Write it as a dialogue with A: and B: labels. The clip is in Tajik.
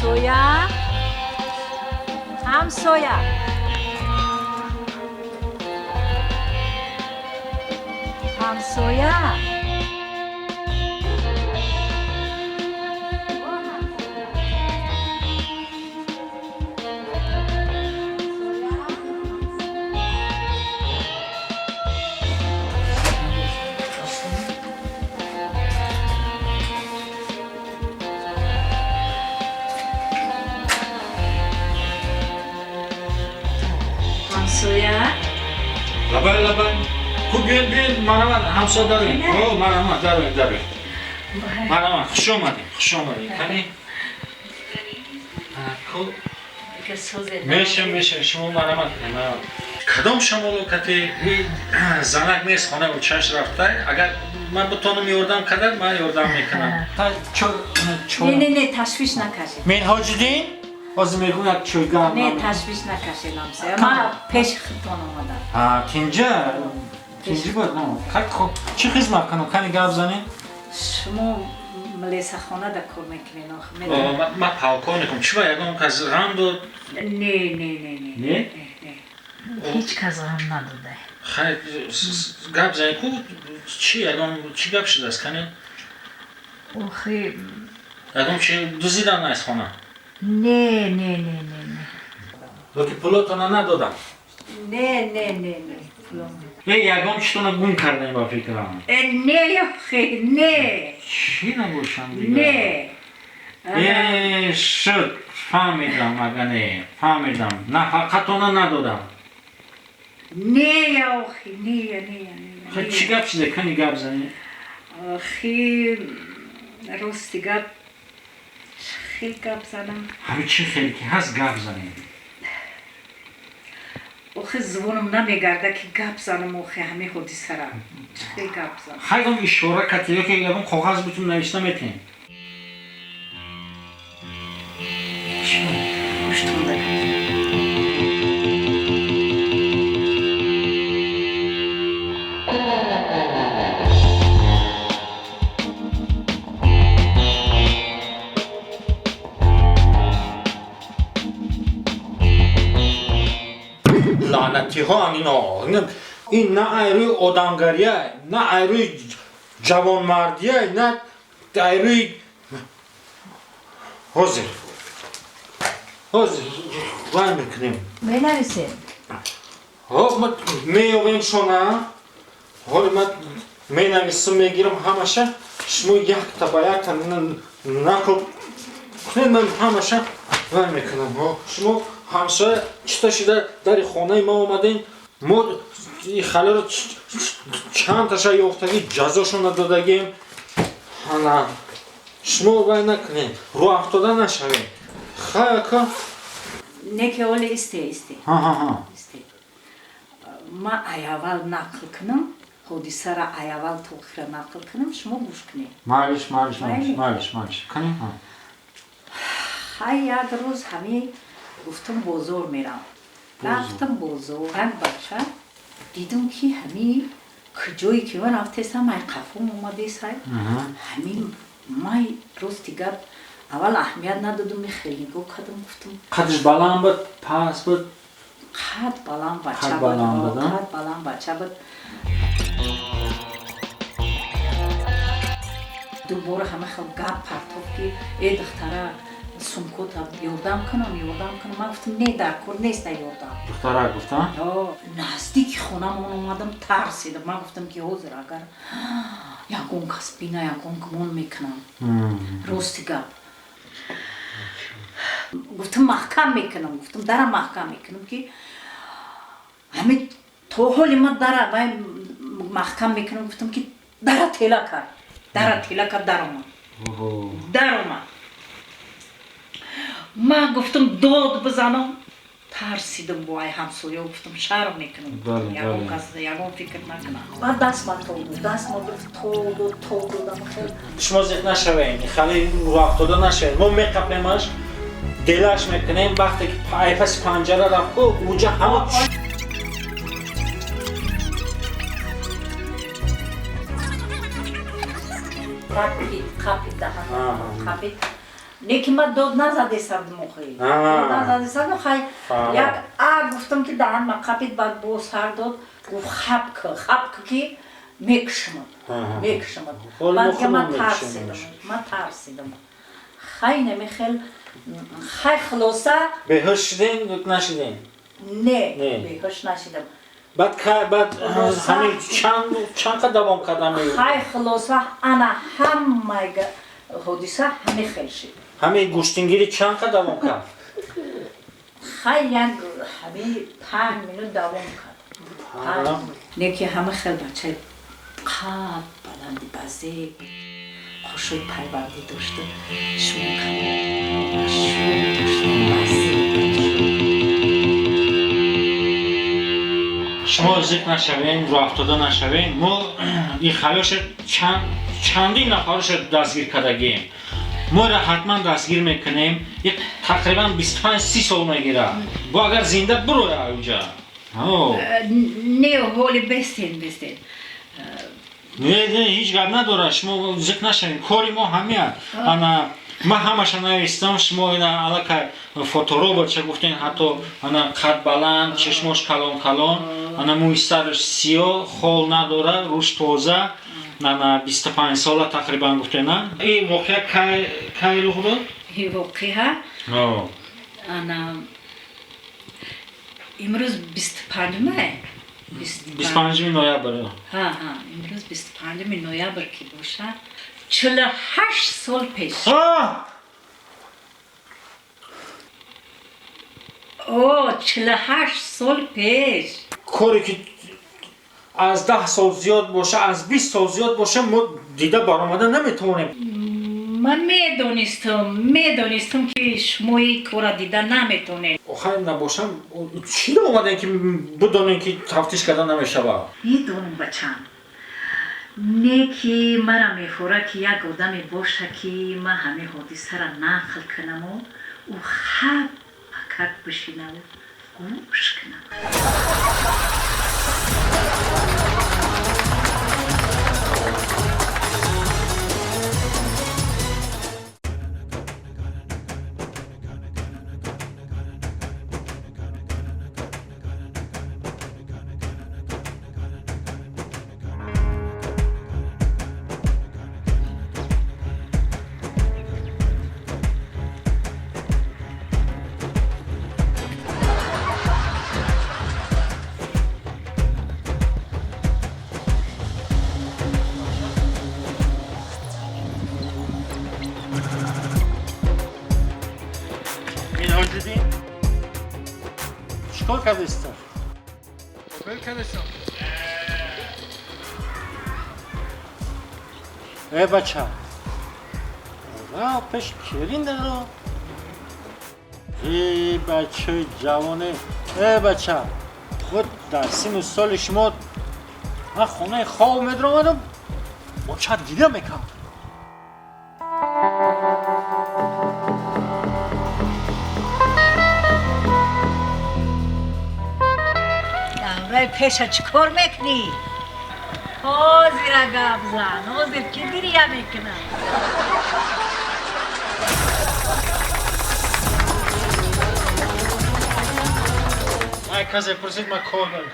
A: Ҳамсоя, ҳамсоя, ҳамсоя. Ҳамсоя.
B: Лабай, лабай. Ку, биёед, биёед, марҳамат, ҳамсоя, дароед. О, марҳамат, дароед, дароед. Марҳамат, хуш омадед, хуш омадед. Кани? Ку меша, меша, шумо марҳамат кунед, марҳамат. Кадом шамолу кати занак нест, хона учаш рафта. Агар ман битонам ёрдам кардан, ман ёрдам мекунам.
A: Не, не, не, ташвиш накашед.
B: Минҳоҷиддин? Ҳозир мегӯм, як чой гарм.
A: Не, ташвиш накашед, ҳамсоя. Ман пеши худтон омадам.
B: Ҳа, тинҷа? Тинҷи буд? Хуб, чӣ хизмат кунам? Кани, гап занед.
A: Шумо милисахонада кор мекунед?
B: Ман полковникам. Чӣ ба, ягон кас ғам дод?
A: Не, не, не, не.
B: Не?
A: Ҳеҷ кас ғам надода.
B: Хайр, гап занед ку, чӣ, ягон чӣ гап шудааст, кани?
A: Охи.
B: Ягон чи дуздидан аз хона?
A: Не, не, не, не, не.
B: Ёки пулотона надодам?
A: Не, не, не, не.
B: Э, ягон читона гум кардаем, ба фикрам.
A: Э, не, охи, не.
B: Чӣ набошам дигар?
A: Не.
B: Э, шуд, фаҳмидам, ага, не, фаҳмидам, нафақатона надодам.
A: Не, охи, не, не, не.
B: Чӣ гап шуда, кани, гап занед.
A: Охи, рости гап, хел гап занам?
B: Ҳами чӣ хеле ки ҳаст, гап занед.
A: Охи, зубонам намегарда ки гап занам, охи, ҳамин ҳодисара чӣ хел гап занам?
B: Хайгон ишора кати ёки ягон коғаз битун навишта метиҳем.
A: Гӯштон дагам.
B: Лаънатиҳо, ино ин на айрӯи одамгария, на айрӯи ҷавонмардия, на айрӯи. Ҳозир, ҳозир вай мекунем.
A: Менависем.
B: Меёвем шона. Ҳоли ман менависам, мегирам ҳамаша. Шумо якта ба якта нақл кунед, ман ҳамаша вай мекунам. Шумо, ҳамсоя, чита шида дари хонаи ма омадем. Мо халеро чандташа ёфтагӣ, ҷазошона додагем. Ана шумо вай накунед, рӯафтода нашавед. Хай, ака.
A: Не, ки оли исте, исте. Исте, ма айаввал нақл кунам ҳодисара, айаввал то охира нақл кунам, шумо гӯш кунед.
B: Майлиш, майлиш, майлиш, майлиш, кани.
A: Хай, як рӯз ҳамин гуфтам, бозор мерам. Рафтам бозор, як бача дидам, ки ҳамин куҷое ки ман рафтесам, ай қафом омадесай. Ҳамин май, рости гап, аввал аҳамият надодум, хеле нигоҳ кардам, гуфтам.
B: Қадш баланд буд, паст буд?
A: Қад баланд бача буд, қад баланд бача буд. Дубора ҳама хел гап партофт, ки э, духтара, сумкота ёрдам кунам, ёрдам кунам. Ман гуфтам, не, дар кор нест ёрдам.
B: Духтарак гуфта?
A: Наздики хонамон омадам, тарсидам. Ман гуфтам, ки ҳозир агар ягон кас бина, ягон гумон мекунам. Рости гап, гуфтам, маҳкам мекунам, гуфтам, дара маҳкам мекунам, ки ҳамин то ҳоли ман дара вай маҳкам мекунам. Гуфтам, ки дара тела кард, дара тела кард, даромад, даромад. Ман гуфтам, дод бизанам, тарсидам бо ай ҳамсоя, гуфтам, шарм мекунам, ягон кас ягон фикр накунам. Баъд дастма толду, дастма гирифт, толду, толду.
B: Шумо зиқ нашавед, хеле рӯафтода нашавед. Мо меқапемаш, делаш мекунем. Вақте ки ай паси панҷара рафт ку, уҷа ҳама.
A: Қапид, қапид, даҳана қапид. Не ки ман дод назадесам, мохи. Дод назадесам, хай як а гуфтам, ки даҳан ма қапид, баъд бо сар дод, гуфт: «Хап ки, хап ки, ки мекушамад, мекушамад». Баъд ки ман тарсидам, ман тарсидам. Хай, намехел, хай, хулоса.
B: Беҳуш шудем, нашидем?
A: Не, беҳуш нашидам.
B: Баъд баъд ҳамин чанд қад давом кард ҳамин?
A: Хай, хулоса, ана ҳамаи ҳодиса ҳамин хел шид.
B: Ҳамин гӯштингирӣ чанд қад давом кард?
A: Хай, як ҳамин 5 минут давом кард. Не ки ҳама хел бачаи қад баланди, базеб, хушрӯи пайвандӣ дошта, шумо дошта.
B: Шумо зиқ нашавем, рӯафтода нашавем. Мо ин халёша чандин нафароша дастгир кардагием, моро ҳатман дастгир мекунем. Тақрибан 25-30 сол мегирад, бо агар зинда бироя уҷа.
A: Не, ҳоли бестен, бестен.
B: Не, не, ҳеҷ гап надорад, шумо зиқ нашавем, кори мо ҳамия. Ана ман ҳамаша навистам, шумо ина аллакай фоторобот ча гуфтен, ҳатто ана қад баланд, чашмош калон калон, ана мӯи сараш сиёҳ, хол надорад, рӯш тоза, ана 25 сола тақрибан гуфтена. Ин воқеа кай рух дод?
A: Ин воқеа ана имрӯз 25-уме.
B: 25-уми ноябр.
A: Ҳа, имрӯз 25-уми ноябр ки бошад, 48 сол пеш. О, 48 сол пеш.
B: Коре ки аз 10 сол зиёд боша, аз 20 сол зиёд боша, мо дида баромада наметавонем.
A: Ман медонистам, медонистам, ки шумо ин корра дида наметонед.
B: Охай, набошам, чиро омадем, ки бидонем, ки тафтиш карда намешавад?
A: Медонам, бачам. Не ки мара мефора, ки як одаме боша, ки ман ҳамин ҳодисаро нақл кунаму ӯ хаб пакак бишинаву гӯш кунам.
B: Минҳоҷиддин, чикор кардиста?
C: ول کردستم.
B: Э, бача, ра пеш келин даро. Э, бачаи ҷавоне, э, бача, худ дар сину соли шумо ман хонаи хоб медаромадам, боча гиря мекард.
A: Давраи пеша чӣ кор мекунӣ? Ҳозира гап зан, ҳозир ки гиря мекунад.
B: Ай, касе пурсид, ман кор дорам.